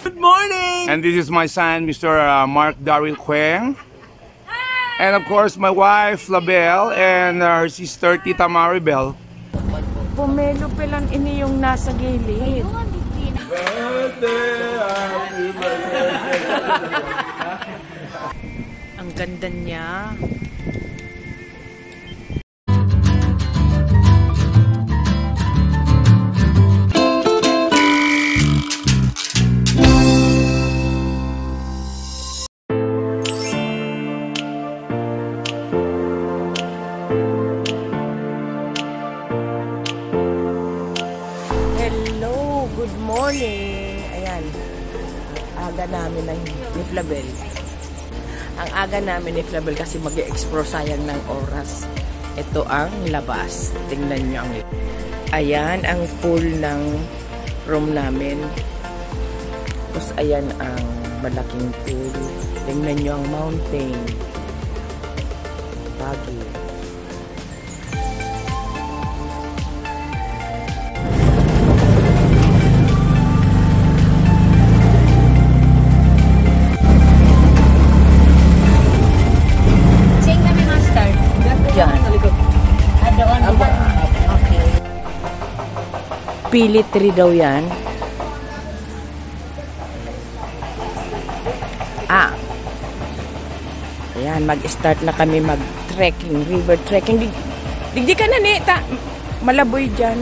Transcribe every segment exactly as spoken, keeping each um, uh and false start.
Good morning! And this is my son, Mister uh, Mark Daryl Queng. And of course, my wife, Labelle, and uh, her sister, Tita Maribel. Pomelo pa lang ini yung nasa gilid. Ang ganda niya. Hello, good morning. Ayan, aga namin ng ni Flabel. Ang aga namin ni Flabel kasi mag-explore, sayang ng oras. Ito ang labas. Tingnan niyo ang... Ayan ang pool ng room namin. Tapos ayan ang malaking pool. Tingnan niyo ang mountain. Baguio. Saan kami, Master? Diyan. Ah, doon. Aba. Okay. Pili three daw yan. Ah. Ayan, mag-start na kami mag-trekking, river trekking. Dig-, digdi ka na ni, ta, malaboy dyan.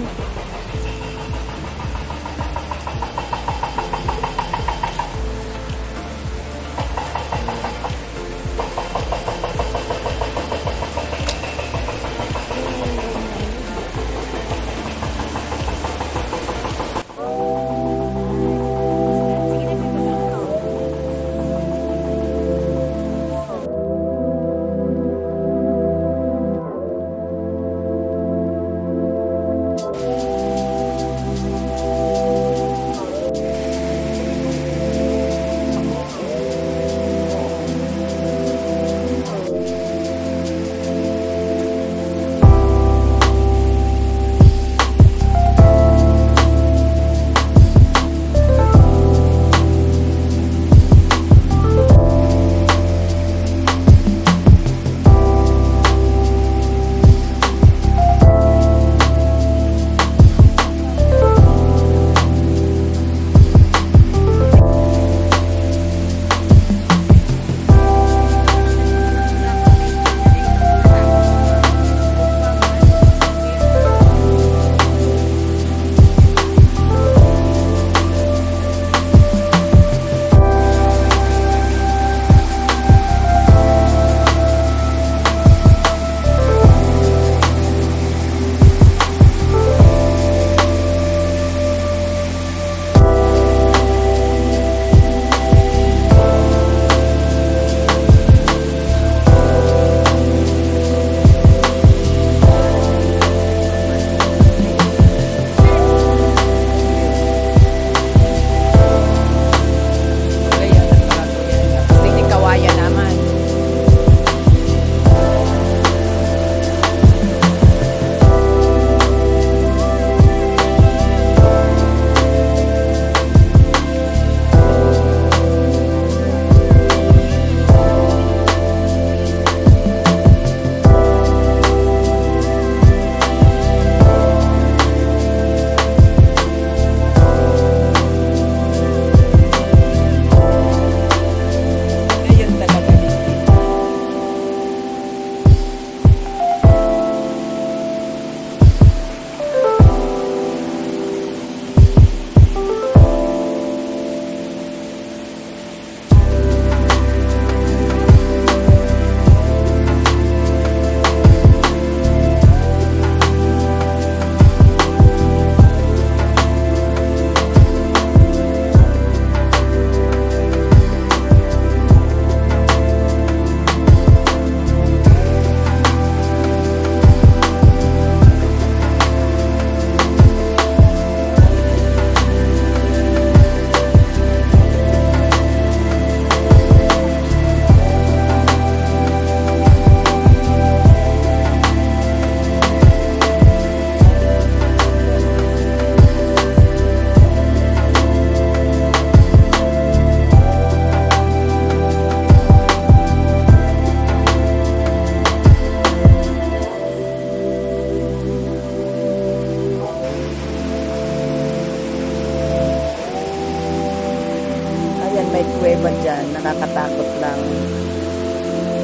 May iba dyan, nakakatakot lang.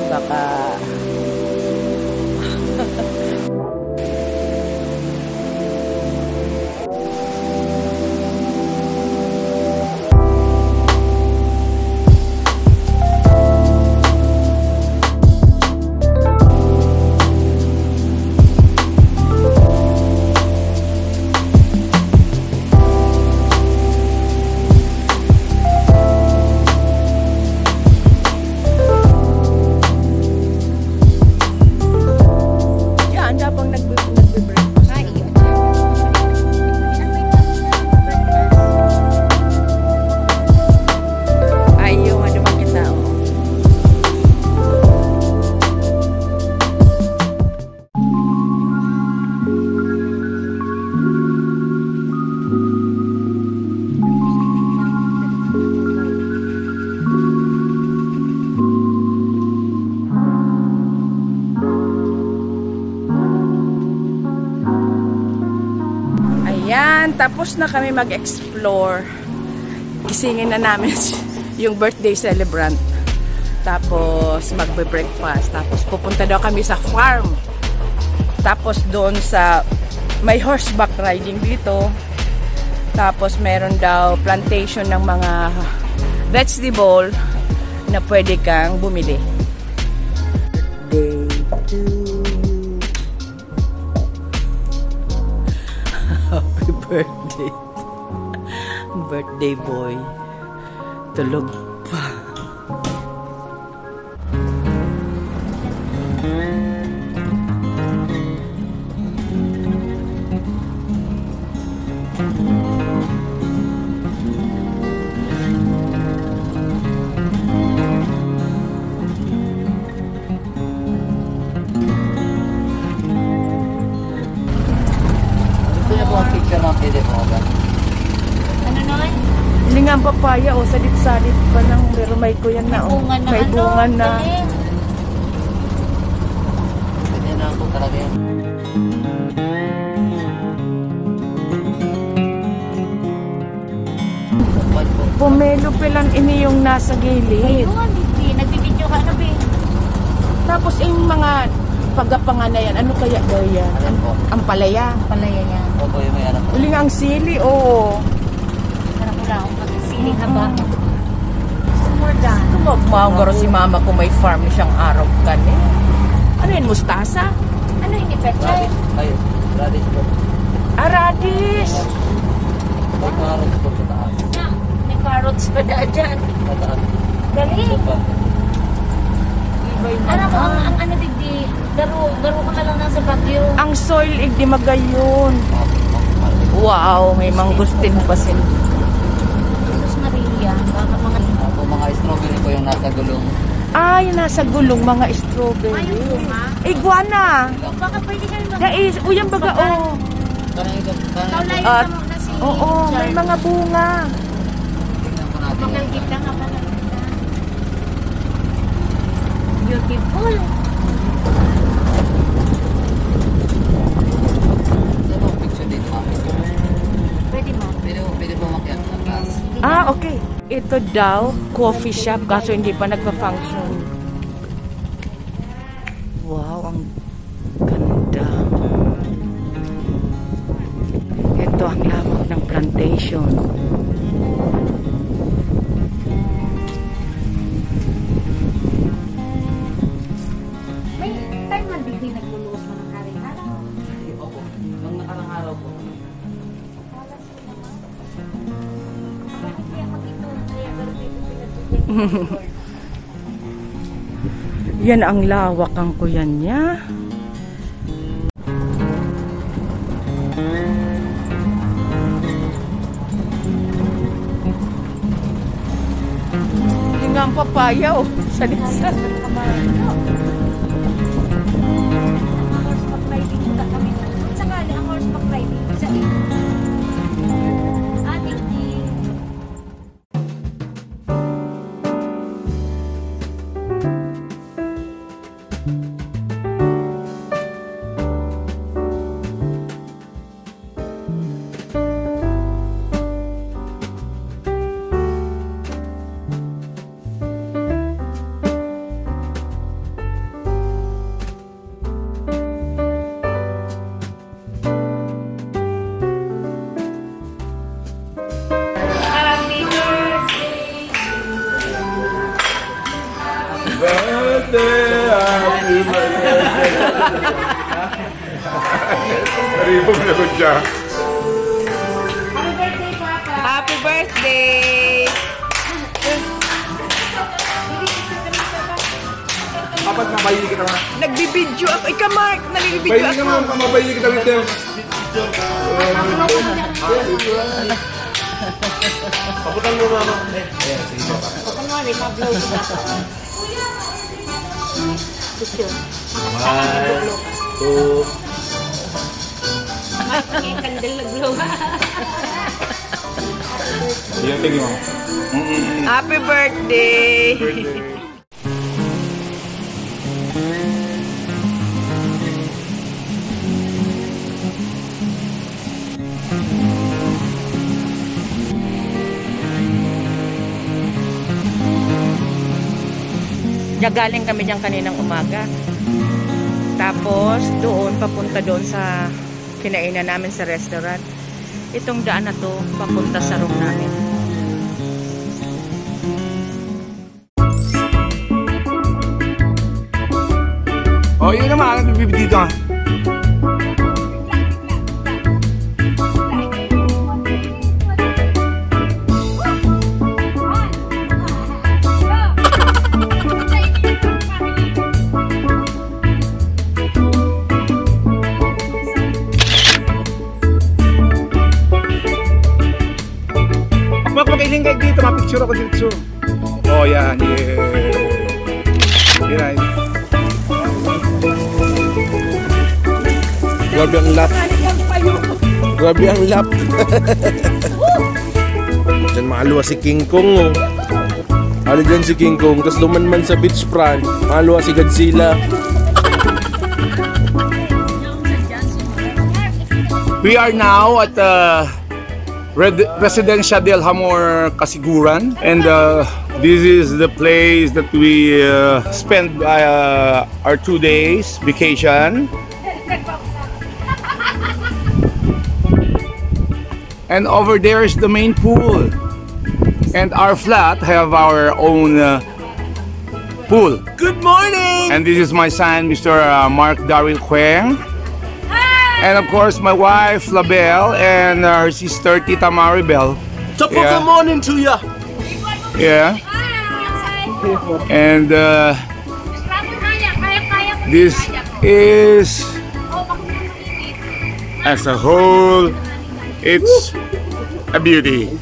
Baka Yan, habang nagbe-, nagbe-breakfast. Ay, iyo. Ay, yung ano ba kita, oo. Ayan, tapos na kami mag-explore. Gisingin na namin yung birthday celebrant. Tapos magbe-breakfast. Tapos pupunta daw kami sa farm. Tapos doon sa may horseback riding dito. Tapos meron daw plantation ng mga vegetable na pwede kang bumili. Day to you. Happy birthday. Birthday boy. Tulog pa. Gusto niyo po ang picture, ma'am? Pwede po ba? Ano naman? Lingang papaya, oh, salit-salit pa lang, pero may kuyan na, oh. Bunga na. May ano, bunga na. Galing. Pwede na po talaga yan. Pomelo pa lang ini yung nasa gilid. Ayun, hindi. Nagbibidyo ka na, be. Tapos yung mga pagapangan na yan, ano kaya daw yan? Ano po? Ampalaya. Ampalaya yan. Opo, yung may ano po. Uling ang sili, oo. Parang wala akong pag-, sili na ba? Mm. Gusto mo dyan? Tumagmawang garo si mama ko, may farm siyang araw kani. Ano yun, mustasa? Ano yun, pechay? Radish. Ay, radish po. Ah, radish. May carrots po sa taas. Na, may carrots pa da dyan. Sa taas. Galing. Ito pa. Ibay na. Alam mo, ang, ang ano digdi, garo, garo ka na lang nasa Baguio. Ang soil, igdi magayon. Wow, may mangustin pa sila. Jesus Maria, baka mga Opo, mga strawberry po yung nasa gulong. Ah, yung nasa gulong, mga strawberry. Ay, yung bunga? Iguana. Baka pwede kayo mag- Guys, uy, ang baga, oh. Parang ito, parang ito. Paulayan At, ka muna si oo, may Char. Mga bunga. Tingnan po natin. Makalgit lang ako na. Beautiful. Sa mga picture dito, ma'am. Pwede mo. Pwede po, pwede po umakyat sa taas. Ah, okay. Ito daw, coffee shop, kaso hindi pa nagpa-function. Wow, ang ganda. Ito ang lawak ng plantation. May time man digdi nagluluwas mo ng hari, ha? Opo. Nung nakarang araw po. Yan ang lawak ang kuyan niya. Yun nga ang papaya, oh. Salit-salit. Ang horseback riding, punta kami. Kung sakali ang horseback riding, sa ating team. Happy birthday, Papa! Happy birthday! Dapat mabayi kita, ma. Nagbibidyo ako. Ika, Mark, nagbibidyo ako. Bayi ka, ma. Mabayi kita, Mark. Pabutan mo, mama. Ayan, sige, Papa. Kunwari, ma-blow kita. Picture. One, two. May candle na glow. Yung tingin mo. Mm-mm. Happy birthday! Nagaling kami diyan kaninang umaga. Tapos doon, papunta doon sa kinainan namin sa restaurant. Itong daan na 'to, papunta sa room namin. Oh, yun naman, ang bibig dito, ah. Mak, mag-iling kayo dito, mapicture ako dito. Oh, yan, yeah. Yan. Grabe ang lap. Grabe ang lap. Diyan maluwas si King Kong, oh. Ano dyan si King Kong? Tas duman man sa beachfront. Maluwas si Godzilla. We are now at uh, Red- Residencia del Hamor Casiguran, and uh, this is the place that we uh, spend uh, our two days vacation. And over there is the main pool. And our flat have our own uh, pool. Good morning! And this is my son, Mister uh, Mark Daryl Queng. And of course, my wife, Labelle, and uh, her sister, Tita Maribel. Top of the morning to ya. Yeah. And uh, this is as a whole, it's a beauty.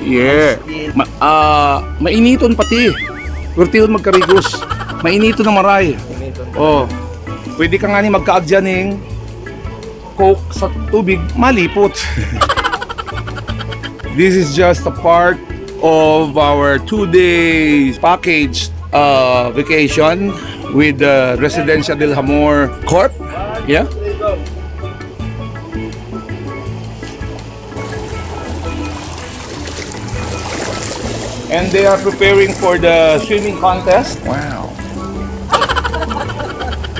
Yeah. Ma- ah, mainiton pati. Pwertehon magkarigos. Mainiton na maray. Oh. Pwede ka nga ni magkaagyan ning Coke sa tubig, malipot. This is just a part of our two days package uh, vacation with the Residencia del Hamor Corp. Yeah. And they are preparing for the swimming contest. Wow.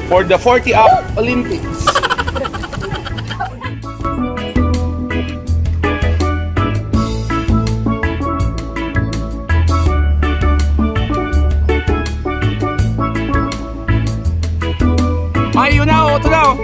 For the forty up Olympics. Ay, yun na, oh, ito na, oh.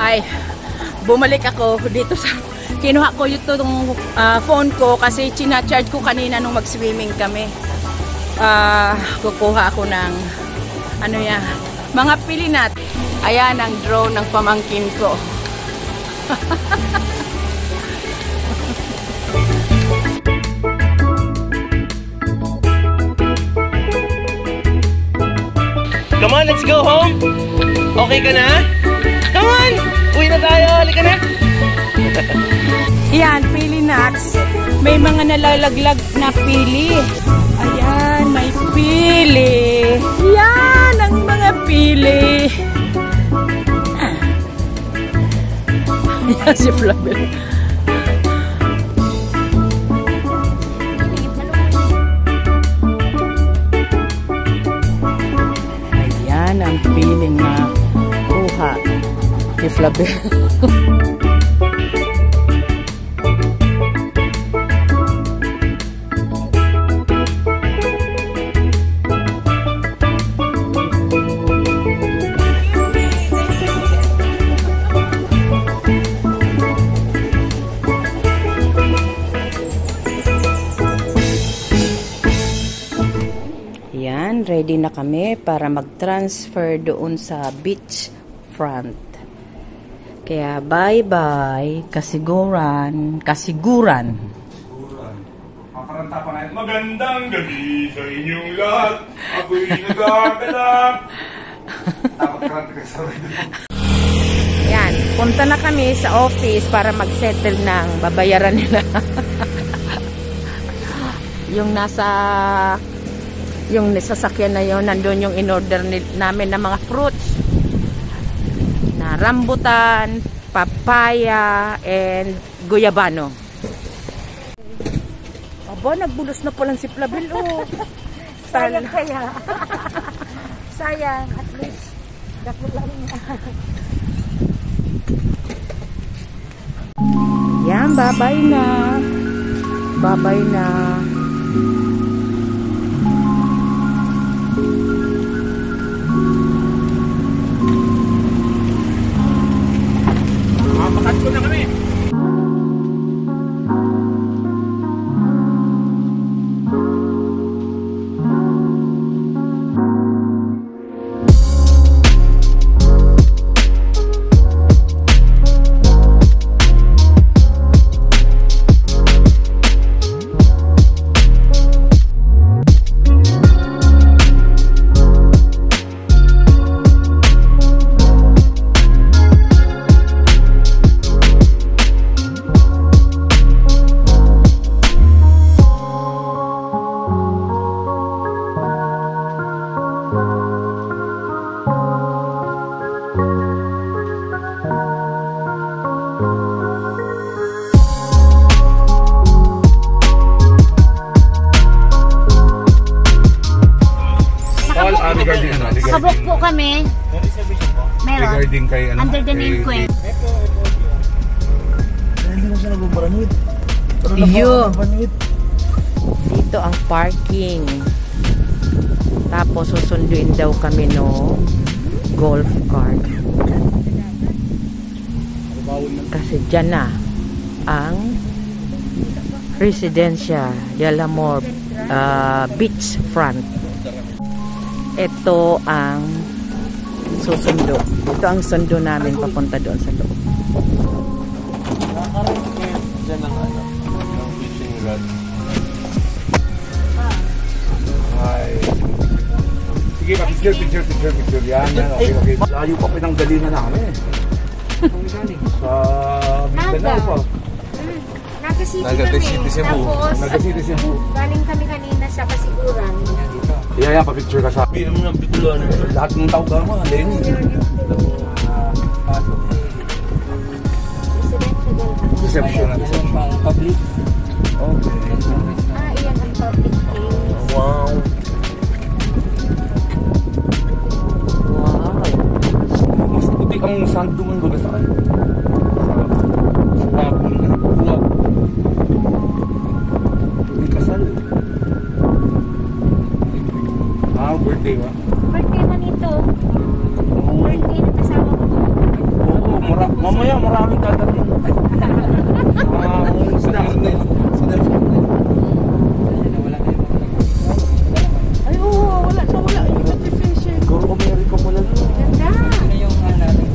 Ay, bumalik ako dito sa, kinuha ko itong, ah, phone ko kasi china-charge ko kanina nung mag-swimming kami. Ah, kukuha ako ng, ano yan, mga pilinat. Ayan ang drone ng pamangkin ko. Come on, let's go home. Okay ka na? Come on! Uwi na tayo. Halika na. Yan, pili nuts. May mga nalalaglag na pili. Ayan, may pili. Yan ang mga pili. Ah. Yan si Flavel. Ayan ang piling na kuha ni Flavel. Yan, ready na kami para mag-transfer doon sa beach front. Kaya bye-bye, kasiguran, kasiguran. Paparanta pa ngayon. Magandang gabi sa inyong lahat. Ako'y nagkakalak. Dapat karanta ka sa radio. Yan, punta na kami sa office para mag-settle ng babayaran nila. Yung nasa, yung sasakyan na yon, nandun yung in-order ni, namin na mga fruits. Na rambutan, papaya, and guyabano. Aba, nagbulos na palang si Flavel, oh. Sayang Tal- kaya. Sayang, at least. Dako lang niya. Yan, babay na. Babay na. Mapakat ko na kami. Paul, ah, regarding ano, regarding Nakabook po kami. Meron. Regarding kay ano, Under the name kay Queen. Hindi mo siya nagbuburanwit. Pero Iyo. Nagbuburanwit. Dito ang parking. Tapos susunduin daw kami no golf cart. Kasi dyan na ang Residencia del Amor, ah, beachfront. Ito ang susundo. Ito ang sundo namin papunta doon sa loob. Diyan ang ano, yung fishing rod. Ay. Sige, pa-picture, picture, picture, picture. Yan, yan. Okay, okay. Layo pa pinanggalingan namin. Sa Mindanao pa. Naga City Naga kami. City, Cebu. Tapos, Naga City, Cebu. Galing kami kanina sa Kasiguran. Iya, yan, pa-picture ka sa Sabi mo ng Bicolano. Lahat ng tao gama, Lenny. Residential. Reception na, reception. Public. Ah, iyan ang public place. Wow. Wow. Mas puti ang sand doon baga saan. Sa, sa bagong ano, buwag. May kasal. Ah, birthday ba? Birthday man ito. Oo. Birthday ng asawa ko. Oo, mara-, mamaya maraming dadating. Mga isda. Ay, oo, wala na, wala. Yung pati fishing. Siguro America pala yun. Ganda. Ano yung, ah, natin,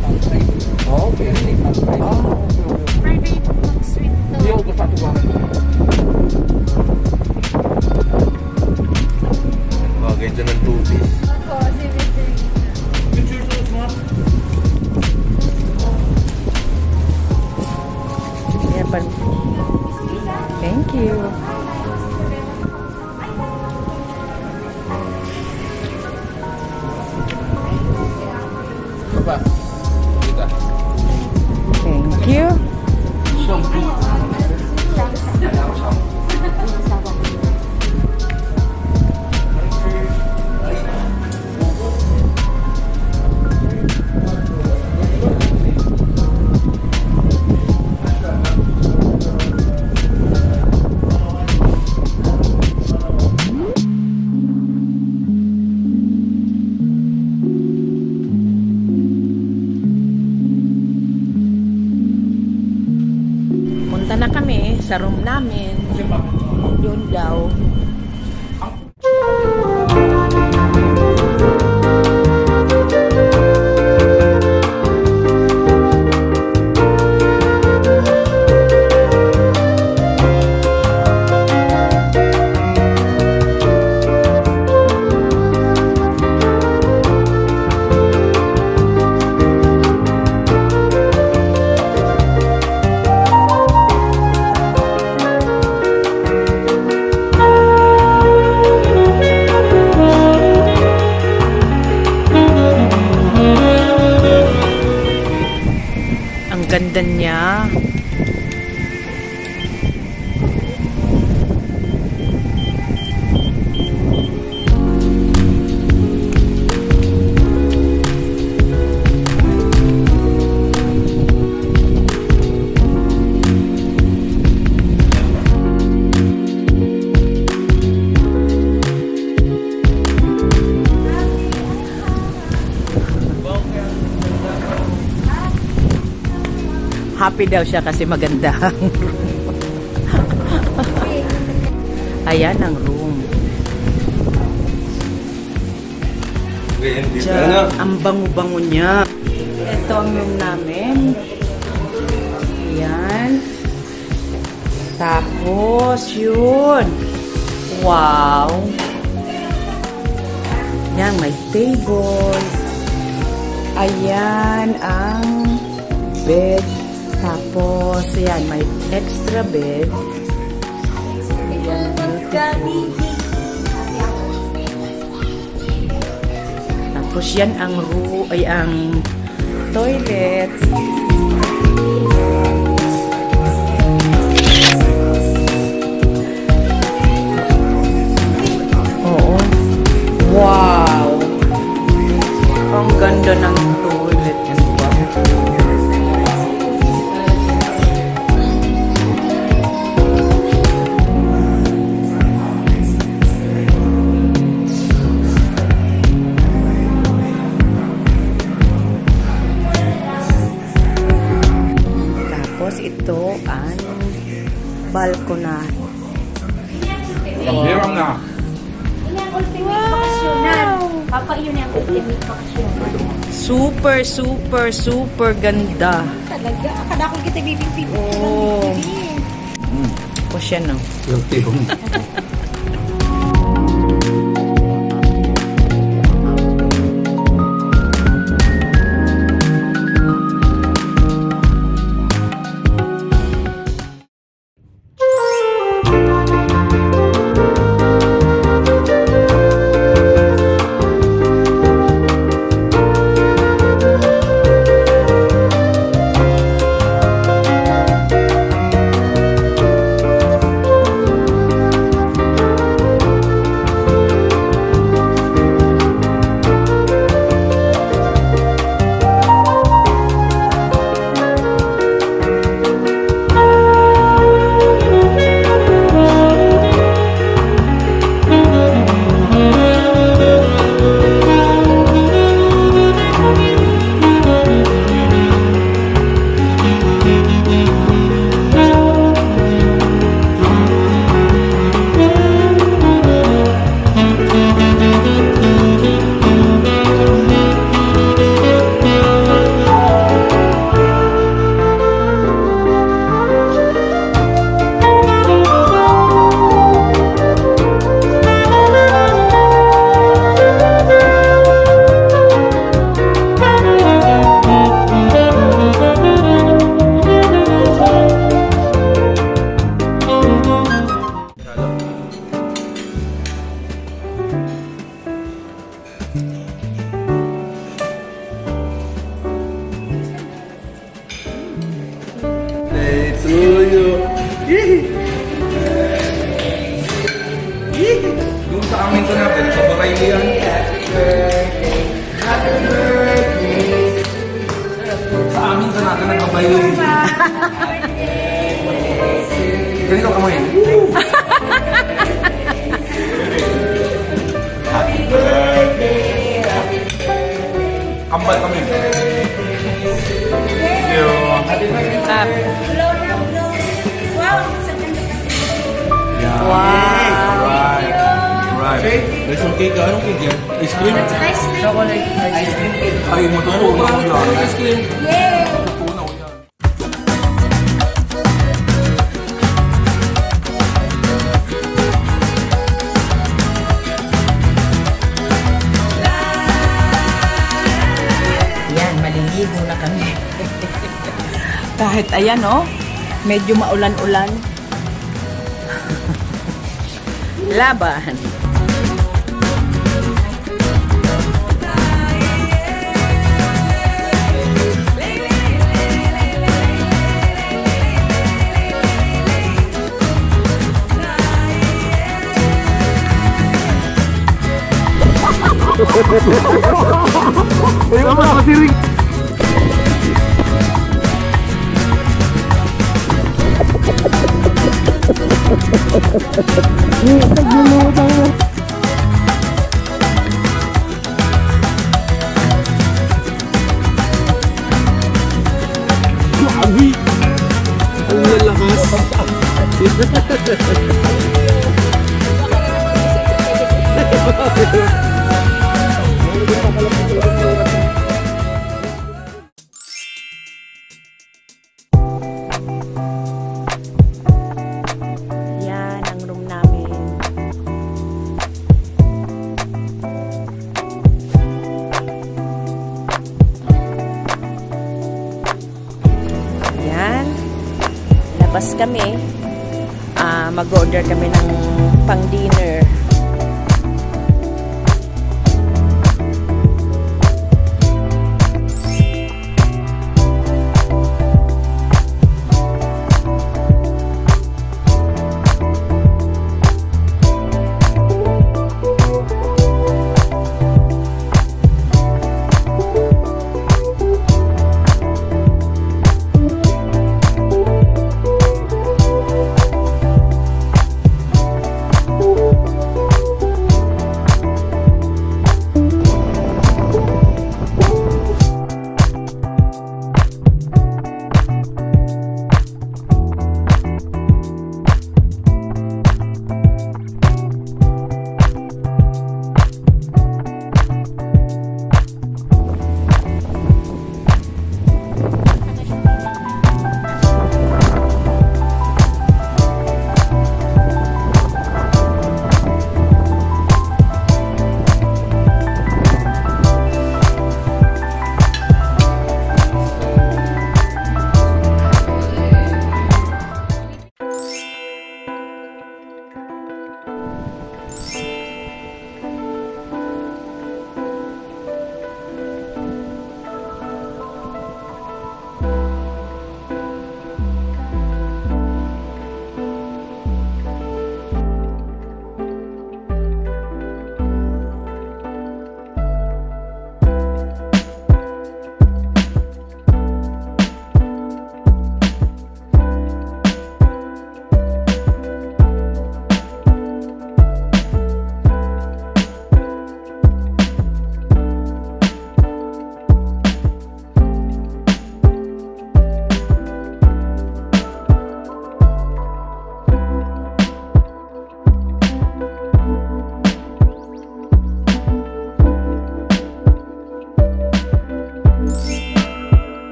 pang-private? Ah, okay. Pang-private. Ah, okay, okay. Private, pang-swim to. Yo, gusto ko ba? Bagay dyan ang tubig. Opo, si Mister Lisa. Ayan pa. Thank you. Ano ba? Dito. Thank you. Shampoo. Punta na kami sa room namin. Doon daw. Ang ganda niya. Happy daw siya kasi maganda ang room. Ayan ang room. Diyan, ang bango-bango niya. Ito ang room namin. Ayan. Tapos, yun. Wow. Yan, may table. Ayan ang bed. Tapos, yan, may extra bed. Ayan, beautiful. Tapos yan ang ru-, ay, ang toilet. Oo. Wow! Ang ganda ng toilet, di ba? Tapos ito ang balcony. Ang hirang na. Ini ang ultimate bakasyonan. Papa, yun ang ultimate bakasyonan. Super, super, super ganda. Talaga, akala ko kita bibing-bibing. Oo. Mm. O siya, no? Yung tihong. Minsan natin, sa bahay yan. Sa amin sa natin, nagbabayo. Ganito kami. Happy birthday. Kambal kami. Thank you. Happy birthday. Stop. Yeah. Wow. Alright. Alright. There's some cake. Anong cake yan? Ice cream? Ice cream. Chocolate ice cream. Ay, matutunaw yan. Ice cream. Yay! Matutunaw yan. Yan, maliligo na kami. Kahit ayan, oh, medyo maulan-ulan. Laban. Ayun pa, masiring. Grabe! Ang lalakas! Yan ang room namin. Yan. Labas kami. Ah, mag-order kami ng pang-dinner.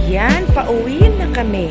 Yan, pauwi na kami.